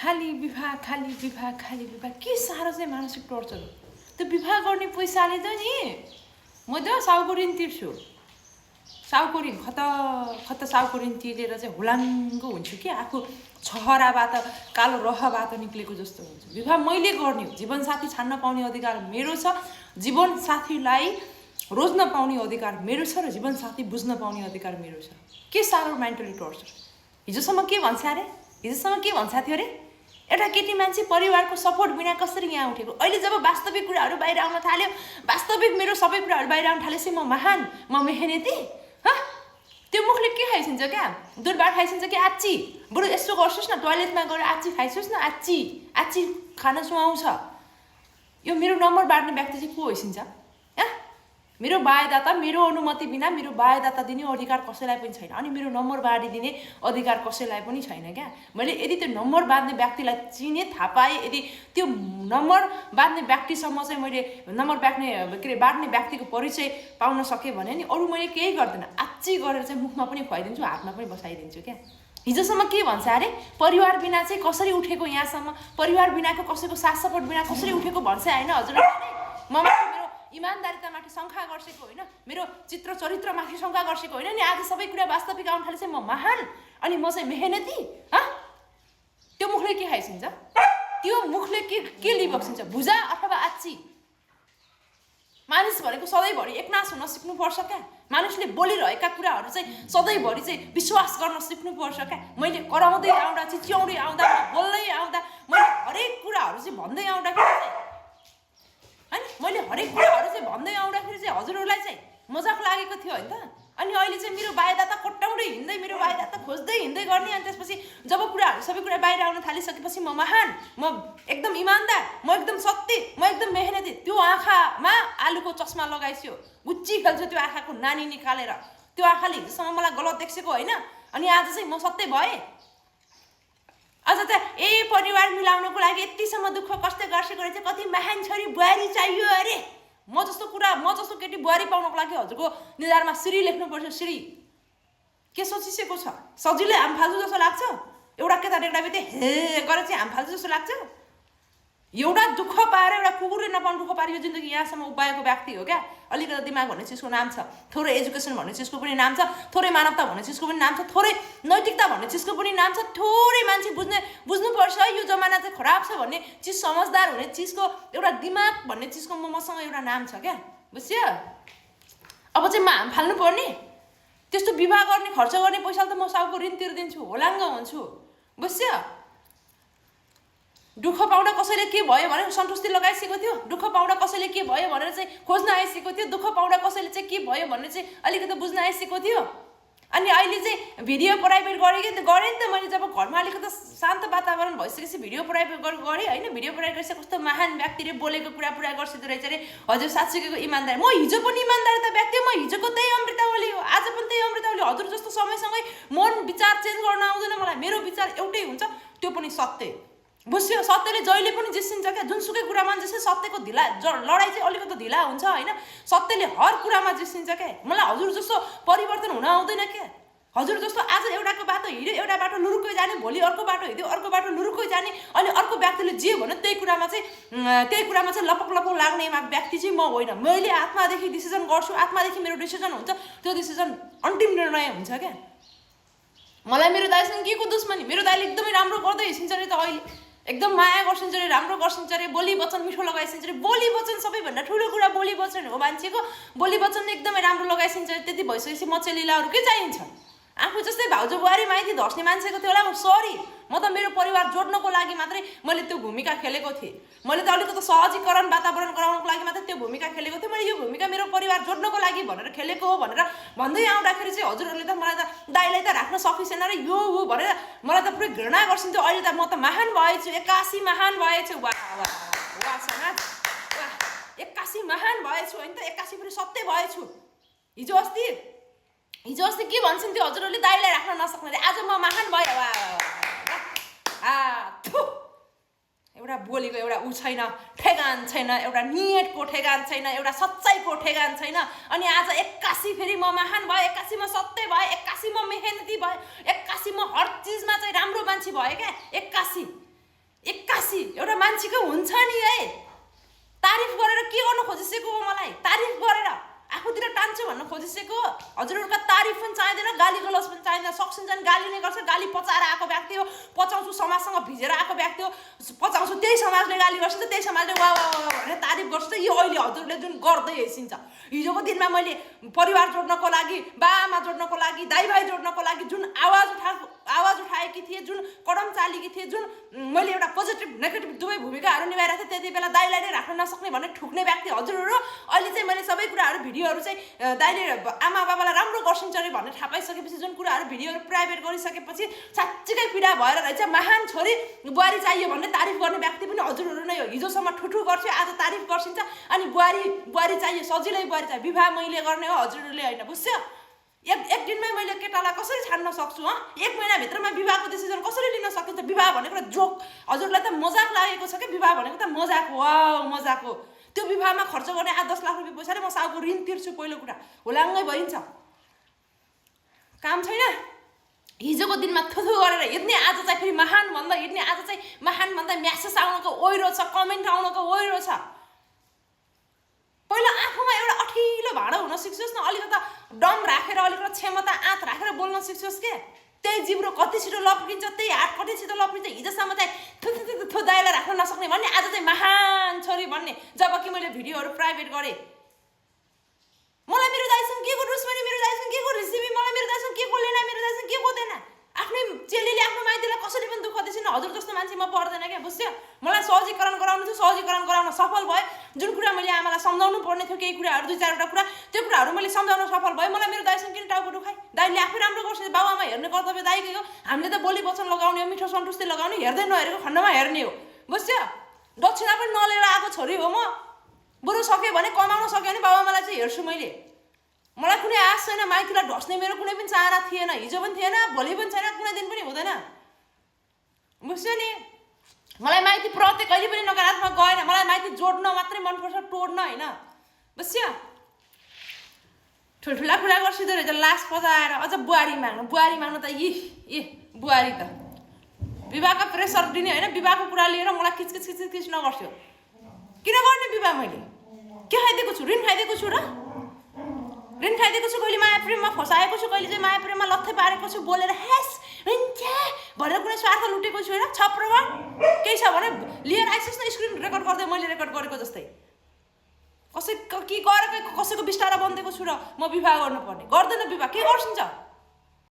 खाली विवाह के साह्रो चाहिँ मानसिक टर्चर हो त्यो विवाह गर्ने पैसाले त नि म त साउको ऋण तिर्छु साउको ऋण खत साउको ऋण तिरेर चाहिँ हुलाङ्गो हुन्छु कि आफू छहराबाट कालो रहबाट निक्लेको जस्तो हुन्छ विवाह मैले गर्ने हो जीवनसाथी छान्न पाउने अधिकार मेरो छ जीवनसाथीलाई रोज्न पाउने अधिकार मेरो छ र जीवनसाथी बुझ्न पाउने अधिकार मेरो छ के साह्रो मेन्टली टर्चर हिजोसम्म के भन्छ थियो अरे एउटा केटी मान्छे परिवारको सपोर्ट बिना कसरी यहाँ उठेको अहिले जब वास्तविक कुराहरू बाहिर आउन थाल्यो वास्तविक मेरो सबै कुराहरू बाहिर आउन थालेपछि म महान म मेहनती त्यो मुखले के खाइसिन्छ क्या दुधबाट खाइसिन्छ कि आच्ची बरु यस्तो गर्छस् न टोयलेटमा गएर आच्ची खाइछस् न आच्ची खान सुहाउँछ यो मेरो नम्बर बाँड्ने व्यक्ति चाहिँ को होइसिन्छ मेरो बायोडाटा मेरो अनुमति बिना मेरो बायोडाटा दिने अधिकार कसैलाई पनि छैन अनि मेरो नम्बर बाँडिदिने अधिकार कसैलाई पनि छैन क्या मैले यदि त्यो नम्बर बाँध्ने व्यक्तिलाई चिने थाहा पाएँ यदि त्यो नम्बर बाँध्ने व्यक्तिसम्म चाहिँ मैले नम्बर बाँड्ने व्यक्तिको परिचय पाउन सकेँ भने नि अरू मैले केही गर्दैन आच्ची गरेर चाहिँ मुखमा पनि खुवाइदिन्छु हातमा पनि बसाइदिन्छु क्या हिजोसम्म के भन्छ अरे परिवार बिना चाहिँ कसरी उठेको यहाँसम्म परिवार बिनाको कसैको साथ सपोर्ट बिना कसरी उठेको भन्छ होइन हजुरहरूले म मेरो इमान्दारितामाथि शङ्का गर्छेको होइन मेरो चित्र चरित्रमाथि शङ्का गर्छेको होइन नि आज सबै कुरा वास्तविक आउन थाले चाहिँ म महान अनि म चाहिँ मेहनती त्यो मुखले के खाइसिन्छ त्यो मुखले के लिबक्सिन्छ भुजा अथवा आच्ची मानिस भनेको सधैँभरि एकनास हुन सिक्नुपर्छ क्या मानिसले बोलिरहेका कुराहरू चाहिँ सधैँभरि चाहिँ विश्वास गर्न सिक्नुपर्छ क्या मैले कराउँदै आउँदा चिच्याउँदै आउँदा बोल्दै आउँदा मैले हरेक कुराहरू चाहिँ भन्दै आउँदाखेरि चाहिँ अनि मैले हरेक कुराहरू चाहिँ भन्दै आउँदाखेरि चाहिँ हजुरहरूलाई चाहिँ मजाक लागेको थियो होइन त अनि अहिले चाहिँ मेरो बायोडाटा कोट्याउँदै हिँड्दै मेरो बायोडाटा खोज्दै हिँड्दै गर्ने अनि त्यसपछि जब कुराहरू सबै कुरा बाहिर आउन थालिसकेपछि म महान म एकदम इमान्दार म एकदम सत्य म एकदम मेहनती त्यो आँखामा आलुको चस्मा लगाइस्यो गुच्ची खेल्छु त्यो आँखाको नानी निकालेर त्यो आँखाले हिजोसम्म मलाई गलत देख्सेको होइन अनि आज चाहिँ म सत्य भएँ अझ त परिवार मिलाउनको लागि यतिसम्म दुःख कष्ट गर्छेको रहेछ कति महान छोरी बुहारी चाहियो अरे म जस्तो केटी बुहारी पाउनको लागि हजुरको निधारमा श्री लेख्नुपर्छ श्री के सोचिसेको छ सजिलै हाम फाल्छु जस्तो लाग्छ एउटा केटा रेग्डा बिते हे गरेर चाहिँ हाम फाल्छु जस्तो लाग्छ एउटा दुःख पाएर एउटा कुकुरले नपाउनु दुःख पाएर यो जिन्दगी यहाँसम्म उपाएको व्यक्ति हो क्या अलिकति दिमाग भन्ने चिजको नाम छ थोरै एजुकेसन भन्ने चिजको पनि नाम छ थोरै मानवता भन्ने चिजको पनि नाम छ थोरै नैतिकता भन्ने चिजको पनि नाम छ थोरै मान्छे बुझ्नुपर्छ यो जमाना चाहिँ खराब छ भन्ने चिज समझदार हुने चिजको एउटा दिमाग भन्ने चिजको मसँग एउटा नाम छ क्या बुझ्यो अब चाहिँ हाम फाल्नु पर्ने त्यस्तो विवाह गर्ने खर्च गर्ने पैसा त म साउको ऋण तिर्दिन्छु होलाङ्ग हुन्छु बुझ्यो दुःख पाउँदा कसैले के भयो भनेर सन्तुष्टि लगाइसकेको थियो दुःख पाउँदा कसैले के भयो भनेर चाहिँ खोज्न आइसकेको थियो दुःख पाउँदा कसैले चाहिँ के भयो भनेर चाहिँ अलिकति बुझ्न आइसकेको थियो अनि अहिले चाहिँ भिडियो प्राइभेट गरेँ नि त मैले जब घरमा अलिकति शान्त वातावरण भइसकेपछि भिडियो प्राइभेट गरेँ होइन भिडियो प्राइभेट गरेपछि कस्तो महान व्यक्तिले बोलेको कुरा पुरा गर्छिँदो रहेछ अरे हजुर साँच्चैको इमान्दार म हिजो पनि इमान्दारिता व्यक्ति म हिजोको त्यही अमृतावली हो आज पनि त्यही अमृतावली हजुर जस्तो समयसँगै मन विचार चेन्ज गर्न आउँदैन मलाई मेरो विचार एउटै हुन्छ त्यो पनि सत्य बुझ्यो सत्यले जहिले पनि जिस्सिन्छ क्या जुनसुकै कुरामा जस्तै सत्यको लडाइँ चाहिँ अलिकति ढिला हुन्छ होइन सत्यले हर कुरामा जिस्सिन्छ क्या मलाई हजुर जस्तो परिवर्तन हुन आउँदैन क्या हजुर जस्तो आज एउटाको बाटो हिँड्यो एउटा बाटो लुरुक्कै जाने भोलि अर्को बाटो हिँड्यो अर्को बाटो लुरुक्कै जाने अनि अर्को व्यक्तिले जे भन्यो त्यही कुरामा चाहिँ लपक लाग्ने व्यक्ति चाहिँ म होइन मैले आत्मादेखि डिसिजन गर्छु आत्मादेखि मेरो डिसिजन हुन्छ त्यो डिसिजन अन्तिम निर्णय हुन्छ क्या मलाई मेरो दाइसँग के को दुश्मनी मेरो दाइले एकदमै राम्रो गर्दै हिँड्छ अरे त अहिले एकदम माया गर्छिन्छ अरे राम्रो गर्छिन्छ अरे बोली वचन मिठो लगाइसिन्छ अरे बोली वचन सबैभन्दा ठुलो कुरा बोली वचन हो मान्छेको बोली वचन एकदमै राम्रो लगाइसिन्छ अरे त्यति भइसकेपछि मचेलीलाहरू के चाहिन्छ आफू जस्तै भाउजू बुहारी माइती धस्ने मान्छेको थियो होला सरी म त मेरो परिवार जोड्नको लागि मात्रै मैले त्यो भूमिका खेलेको थिएँ मैले त अलिकति सहजीकरण वातावरण गराउनको लागि मात्रै त्यो भूमिका खेलेको थिएँ मैले यो भूमिका मेरो परिवार जोड्नको लागि भनेर खेलेको हो भनेर भन्दै आउँदाखेरि चाहिँ हजुरहरूले त मलाई त दाइलाई त राख्न सकिसेन र यो हो भनेर मलाई त पुरै घृणा गर्छिन्थ्यो अहिले त म त महान भएछु 81 महान भएछु वाह 81 महान भएछु होइन त 81 पनि सत्य भएछु हिजो अस्ति के भन्छन्थ्यो हजुरहरूले दाइलाई राख्न नसक्ने रे आज म महान भएँ एउटा बोलीको एउटा ऊ छैन ठेगान छैन एउटा नियतको ठेगान छैन एउटा सच्चाइको ठेगान छैन अनि आज 81 फेरि म महान भएँ 81 म सत्य भएँ 81 म मेहनती भएँ 81 म हर चिजमा चाहिँ राम्रो मान्छे भएँ क्या 81 मान्छे एउटा मान्छेको हुन्छ नि है तारिफ गरेर के गर्न खोजिसकेको हो मलाई तारिफ गरेर आफूतिर टान्छु भन्न खोजिसकेको हजुरहरूका तारिफ पनि चाहिँदैन गाली गलौज पनि चाहिँदैन सक्छन् गाली नै गर्छ गाली पचाएर आएको व्यक्ति हो पचाउँछु समाजसँग भिजेर आएको व्यक्ति हो पचाउँछु त्यही समाजले गाली गर्छ त त्यही समाजले वा वा भनेर तारिफ गर्छ त यो अहिले हजुरले जुन गर्दै हिँड्छ हिजोको दिनमा मैले परिवार जोड्नको लागि बाआमा जोड्नको लागि दाइभाइ जोड्नको लागि जुन आवाज उठाएकी थिएँ जुन कदम चालेकी थिएँ जुन मैले एउटा पोजिटिभ नेगेटिभ दुवै भूमिकाहरू निभाइरहेको थिएँ त्यति बेला दाइलाई नै राख्न नसक्ने भन्ने ठुक्ने व्यक्ति हजुरहरू अहिले चाहिँ मैले सबै कुराहरू भिडियोहरू चाहिँ दाइले आमा बाबालाई राम्रो गर्छिन्छ अरे भन्ने थाहा पाइसकेपछि जुन कुराहरू भिडियोहरू प्राइभेट गरिसकेपछि साँच्चीकै पीडा भएर रहेछ महान छोरी बुहारी चाहियो भन्ने तारिफ गर्ने व्यक्ति पनि हजुरहरू नै हो हिजोसम्म ठुठु गर्थ्यो आज तारिफ गर्छिन्छ अनि बुहारी चाहियो सजिलै बुहारी चाहियो विवाह मैले गर्ने हो हजुरहरूले होइन बुझ्यो एक दिनमै मैले केटालाई कसरी छाड्न सक्छु एक महिनाभित्रमा विवाहको डिसिजन कसरी लिन सकिन्छ विवाह भनेको त जोक हजुरलाई त मजाक लागेको छ कि विवाह भनेको त मजाक हो मजाक हो त्यो विवाहमा खर्च गर्ने 8-10 लाख रुपियाँ पैसाले म साउको ऋण तिर्छु पहिलो कुरा होलाङ्गै भइन्छ काम छैन हिजोको दिनमा थुथु गरेर हिँड्ने आज चाहिँ फेरि महान भन्दा हिँड्ने आज चाहिँ महान भन्दा म्यासेज आउनको ओइरो छ कमेन्ट आउनको ओइरो छ पहिला आफूमा एउटा अठिलो भाँडो हुन सिक्छोस् न अलिकता दम राखेर अलिकता क्षमता आँत राखेर बोल्न सिक्छोस् के त्यही जिब्रो कति छिटो लप्किन्छ त्यही हात कति छिटो लप्किन्छ हिजोसम्म चाहिँ थु दाइलाई राख्न नसक्ने भन्ने आज चाहिँ महान छोरी भन्ने जब कि मैले भिडियोहरू प्राइभेट गरेँ मलाई मेरो दाइसँग के को दुश्मनी मेरो दाइसँग के को रिसिभी मलाई मेरो दाइसँग के को लेना मेरो दाइसँग के को दिएन आफ्नै चेलीले आफ्नो माइतीलाई कसरी पनि दुःख दिएन हजुर जस्तो मान्छे म पर्दैन क्या बुझ्यो मलाई सहजीकरण गराउनु थियो सहजीकरण गराउन सफल भयो जुन कुरा मैले आमालाई सम्झाउनु पर्ने थियो केही कुराहरू 2-4वटा कुरा त्यो कुराहरू मैले सम्झाउन सफल भयो मलाई मेरो दाइसँग किन टाउको दुखाइ दाइले आफै राम्रो गर्छ बाबुआमा हेर्ने कर्तव्य दाइकै हो हामीले त बोली वचन लगाउने हो मिठो सन्तुष्टि लगाउने हेर्दै नहेरेको खण्डमा हेर्ने हो बुझ्यो दक्षिणा पनि नलिएर आएको छोरी हो म बरु सक्यो भने कमाउन सक्यो भने बाबुआमालाई चाहिँ हेर्छु मैले मलाई कुनै आश छैन माइतीलाई ढस्ने मेरो कुनै पनि चाहना थिएन हिजो पनि थिएन भोलि पनि छैन कुनै दिन पनि हुँदैन बुझ्यो नि मलाई माइती प्रति कहिले पनि नकारात्मक गएन मलाई माइती जोड्न मात्रै मनपर्छ तोड्न होइन बुझ्यो ठुल्ठुला कुरा गर्छिँदो रहेछ लास पजाएर अझ बुहारी माग्नु त बुहारी त विवाहको प्रेसर दिने होइन विवाहको कुरा लिएर मलाई किचकिच नगर्छु किन गर्ने विवाह मैले के खाइदिएको छु ऋण खाइदिएको छु र ऋण खाइदिएको छु कहिले माया प्रेममा फसाएको छु कहिले चाहिँ माया प्रेममा लत्थै पारेको छु बोलेर हेस हुन्छ भनेर कुनै स्वार्थ लुटेको छु होइन छ प्रमाण केही छ भने लिएर आइसोस् न स्क्रिन रेकर्ड गर्दै मैले रेकर्ड गरेको जस्तै कसैको के गरेको कसैको बिस्तारा बन्देको छु र म विवाह गर्नुपर्ने गर्दैन विवाह के गर्छिन्छ